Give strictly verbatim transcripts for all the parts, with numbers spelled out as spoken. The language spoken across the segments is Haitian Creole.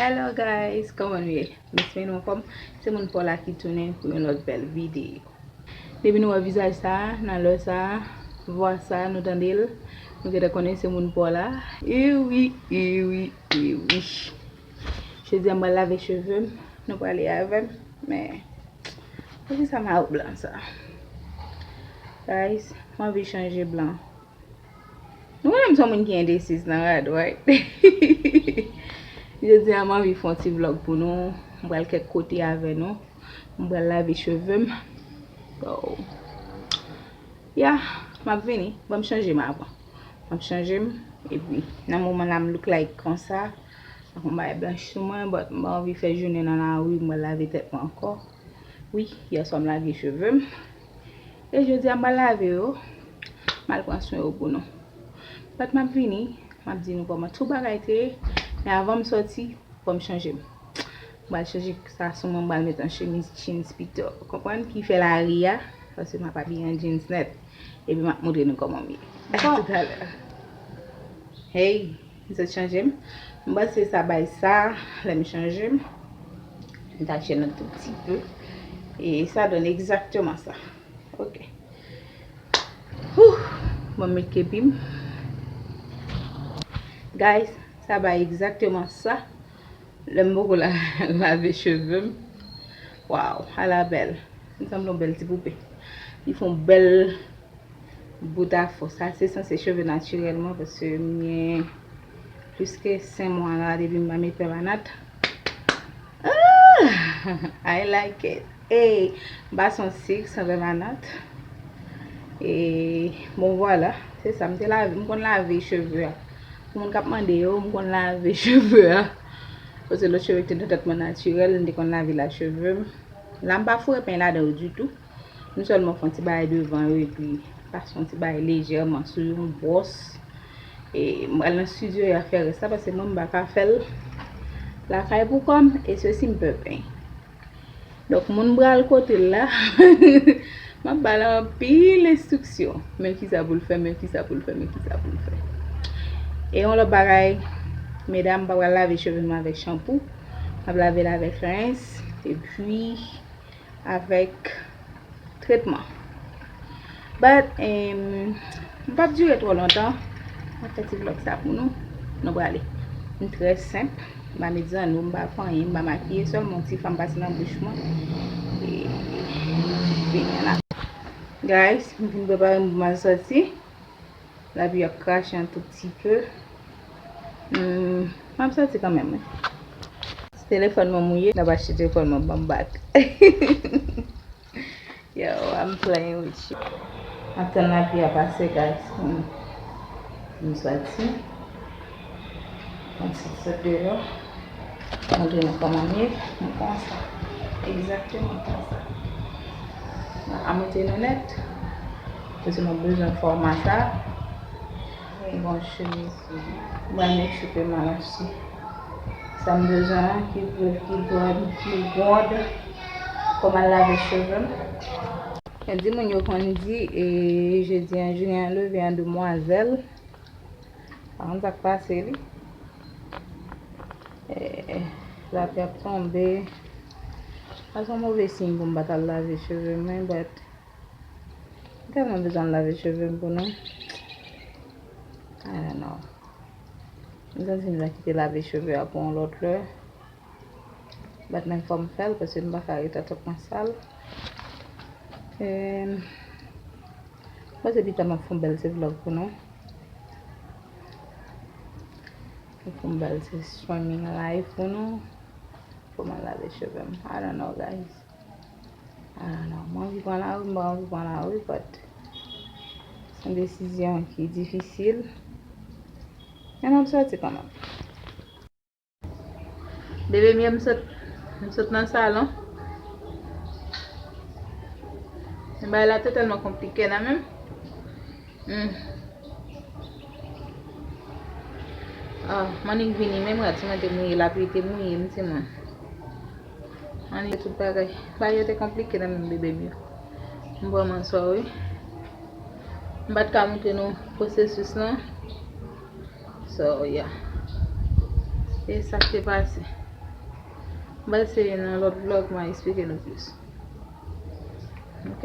Hello guys, kòman nou ye? M espere nou anfòm. Se moun pa w la ki tounen pou yon lòt bèl videyo. Depi nou wè vizaj sa a, nan lè sa a, vwa sa a, nou tande l, nou gentan konnen se moun pa w la. Ewi, ewi, ewi. Jodi a m pral lave cheve m, nou prale avè m, men poukisa m al blan sa? Guys, m anvi chanje blan. Nou konnen m se yon moun ki endesiz nan rad, right? Jodi a m anvi fè yon ti vlòg pou nou. M pral kèk kote avè nou. M pral lave cheve m. So, yeah, m ap vini. Ban m chanje m avan. M ap chanje m. Epi, nan moman la, m look like konsa. Ak yon bagay blanch sou mwen, but m pa anvi fè jounen nan lari, m pral lave tèt mwen ankò. Wi, yèswa m lave cheve m. E jodi a m pral lave yo. M al pran swen yo pou nou. But m ap vini, m ap di nou kòman tout bagay te ye. Men avan m sòti, fò m chanje m. M pral chanje sa sou mwen, m pral met yon chemiz jeans pito. Konprann? Ki fè lari a, paske m ap abiye an jeans nèt. Epi m ap montre nou kòman m ye. Bon. Toutalè. Hey, m sot chanje m. M panse sa bay sa, lè m chanje m. M tache l yon tou pti pe. E sa donn egzakteman sa. Ok. Whew! Bon, m met kepi m. Guys, sa bay egzakteman sa. Lè m poko la, lave cheve m. Waw, ala bèl. M sanble yon bèl ti poupe. Li fè yon bèl bout afro. Sa se sanse cheve natirèl mwen, paske m gen plis ke senk mwa la depi m pa met pèmanant. Ah, I like it. Ey, m pa san sik, san pèmanant. E, bon, vwala. Se sa, m te lave, m konn lave cheve a. Pou moun k ap mande yo, m konn lave cheve a. Paske lòt cheve ki te nan tèt mwen natirèl, m te konn lave l ak cheve m. La, m pa foure peny ladan yo ditou. M sèlman fè yon ti bagay devan yo, epi pase yon ti bagay lejèman sou yon bwòs. E, m pral nan estidyo a fè rès la, paske mwen, m pa ka fè l lakay pou kò m, e se si m pè peny. Donk, moun pral kote l la, m ap ba l anpil enstriksyon. Men kisa pou l fè, men kisa pou l fè, men kisa pou l fè. E yon lòt bagay, medam, m pa pral lave cheve m avèk chanpou. M ap lave l avèk rens, epi avèk tretman. But, em, m p ap dire twò lontan. M ap fè ti vlòg sa pou nou. Nou prale. M trè senp. M pa met zanno, m pa fè anyen, m pa makiye, sèlman yon ti fla m pase nan bouch mwen. E, vini la. Guys, m fin prepare m pou m al sòti. Lapli ap krache yon tou pti pe. Hmm, m ap sòti kanmenm, wi. Si telefòn mwen mouye, n ap achte telefòn mwen ban m back. Yo, I'm playing with you. M ap tann lapli a pase, guys, pou m, pou m sòti. Mwen sot deyò. Montre nou kòman m ye. M konsa. Egzakteman konsa. Mwen a montre nou nèt. Paske mwen bezwen fòma sa. Mwen gen yon chemiz. Mwen make sure ke m al achte sa m bezwen an, ki vre, ki dwòl, ki gwòd. Kòman lave cheve m. Gen di moun yo konn di, e, jodi an, jounen an leve an demwazèl. Pa konn sa k pase li. Eh, lapli ap tonbe. Sa se yon move siy pou m pa t al lave cheve mwen, but m tèlman bezwen al lave cheve m pou nou. I don't know. M santi m ta kite lave cheve a pou yon lòt lè. But men fò m fè l, paske m pa ka ret atank mwen sal. Em, m panse pita m ap fè yon bèl ti vlòg pou nou. M fè yon bèl ti swimming life pou nou. Pou mwen lave cheve m. I don't know, guys. I don't know. Mwen anvi pran lari, m pa anvi pran lari, but se yon desizyon ki difisil. Men m ap sòti kanmenm. Bebe m ye, m sot, m sot nan salon. Men bagay la totalman konplike nan men m. Hmm. Ah, m annik vini, menm rad si mwen te mouye, lapli te mouye m, timoun. Annik tout bagay. Bagay yo te konplike nan men m, bebe m yo. M vrèman sorry. M pa t ka montre nou pwosesis lan. So, yeah. E sa k te pase. M panse nan lòt vlòg mwen eksplike nou plis. Ok.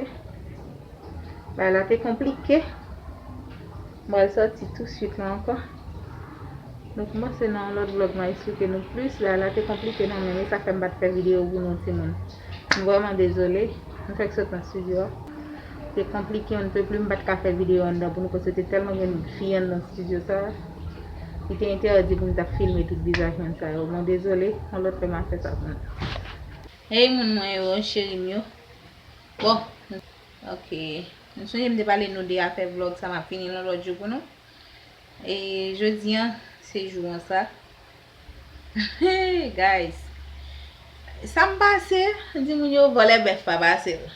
Bagay la te konplike. M pral sòti tou swit la ankò. Donk, m panse nan yon lòt vlòg mwen eksplike nou plis. Bagay la te konplike nan men, e sa fè m pa t fè videyo pou nou timoun. M vrèman dezole. M fèk sot nan estidyo a. Te konplike, on ne peut plus, m pa t ka fè videyo anndan pou nou, paske te tèlman gen fi anndan estidyo sa. Li te entèdi pou m t ap filme tout vizaj moun sa yo. Bon, dezole, yon lòt lè m a fè sa pou nou. Hey, moun mwen yo, cheri m yo. Bon, ok. M sonje m te pale nou de afè vlòg sa, m ap vini yon lòt jou pou nou. E jodi an, se jou an sa. Hey, guys. Sa m pase, di moun yo vòlè bèf pa pase l.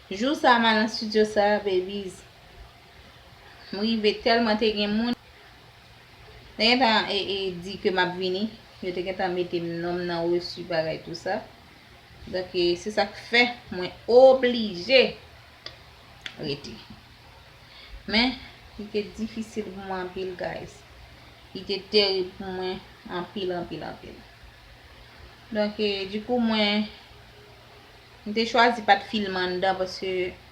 Jou sa, m al nan estidyo sa, babies. M rive tèlman te gen moun. Te gentan e, e, di ke m ap vini. Yo te gentan mete m non m nan resi bagay tou sa. Donk, e, se sa k fè mwen oblije rete. Men, li te difisil pou mwen anpil, guys. Li te terib pou mwen anpil, anpil, anpil. Donk, e, dikou, mwen, m te chwazi pa t filme anndan paske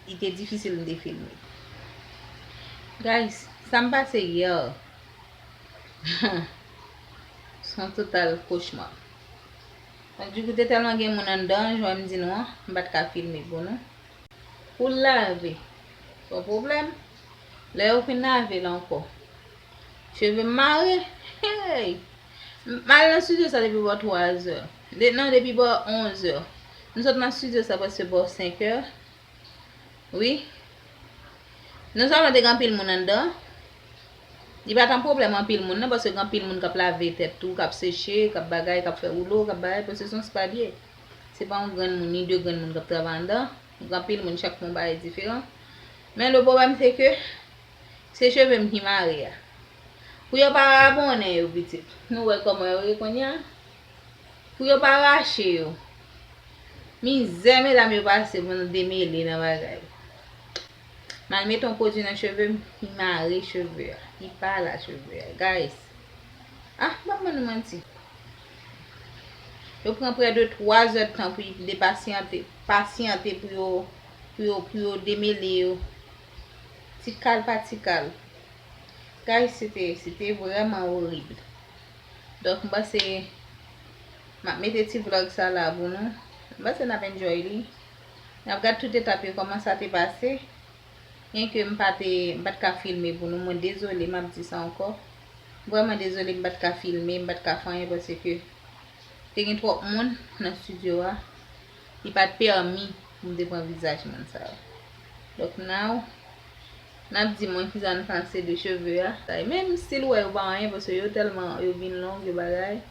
li te difisil m te filme. Guys, sa m pase yè, se yon total kochma. Donk, dikou, te tèlman gen moun anndan, jan m di nou an, m pa t ka filme pou nou. Pou l lave, se yon pwoblèm. Lè yo fin lave l ankò, cheve m mare. Hey! M al nan estidyo sa depi bò twa zè. De, non, depi bò onz è. M sot nan estidyo sa prèske bò senk è. Wi. Non sèlman te gen anpil moun anndan, li pa t yon pwoblèm anpil moun nan, paske gen anpil moun k ap lave tèt tou, k ap seche, k ap bagay, k ap fè woulo, k ap bagay, paske se yon spa l ye. Se pa yon grenn moun, ni de grenn moun k ap travay anndan. Gen anpil moun, chak moun bagay diferan. Men le pwoblèm se ke se cheve m ki mare a. Pou yo pa rabonnen yo, pitit. Nou wè kòman yo ye kounye a? Pou yo pa rache yo. Mizè medam yo pase pou nou demele nan bagay. M al mete yon pwodui nan cheve m, li mare cheve a. Li pa la cheve a. Guys. Ah, m p ap ban nou manti. Yo pran prè de twa zè d tan pou yo depasyante, pasyante pou yo, pou yo, pou yo demele yo. Ti kal pa ti kal. Guys, se te, se te vrèman orib. Donk, m panse m ap mete ti vlòg sa la pou nou. M panse n ap enjoy li. N ap gad tout etap yo, kòman sa te pase. Byenke m pa te, m pa t ka filme pou nou, mwen dezole, m ap di sa ankò. Vrèman dezole, m pa t ka filme, m pa t ka fè anyen paske te gen twòp moun nan estidyo a. Li pa t pèmi pou m te pran vizaj moun sa yo. Donk, now, n ap di mwen kisa n panse de cheve a. Sa e menm si l wè yo pa anyen, paske yo tèlman, yo vin long, yo bagay.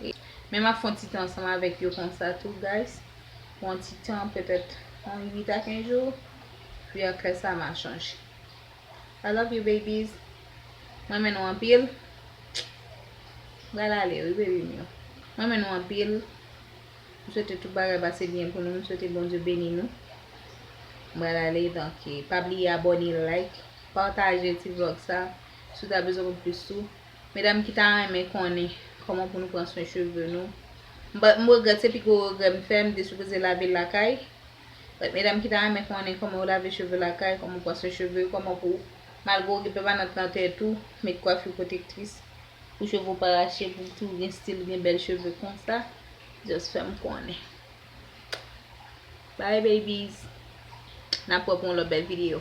E, men m ap fè yon ti tan ansanm avèk yo konsa tou, guys. Pou yon ti tan, petèt yon uit a kenz jou. Pi apre sa, m a chanje. I love you, babies. M renmen nou anpil. M pral ale, wi, baby m yo. M renmen nou anpil. M swete tout bagay pase byen pou nou. M swete Bondye beni nou. M pral ale, donk, eh, pa bliye abòne, like, pataje ti vlòg sa. Si w ta bezwen konn plis tou. Medam ki ta renmen konnen kòman pou nou pran swen cheve nou. M pa, m regrèt, se pi gwo regrè m fè, m te sipoze lave l lakay. But medam ki ta renmen konnen kòman yo lave cheve lakay, kòman w pran swen cheve, kòman pou, malgre w gen pèmanant nan tèt ou, met kwafi pwotektris pou cheve w pa rache, pou w toujou gen stil, gen bèl cheve konsa, just fè m konnen. Bye, babies. N ap wè pou yon lòt bèl videyo.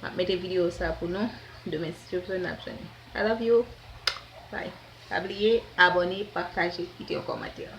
M ap mete videyo sa pou nou. Demen, si Dye vle, n ap jwenn. I love you. Bye. Pa bliye, abòne, pataje, kite yon kòmantè.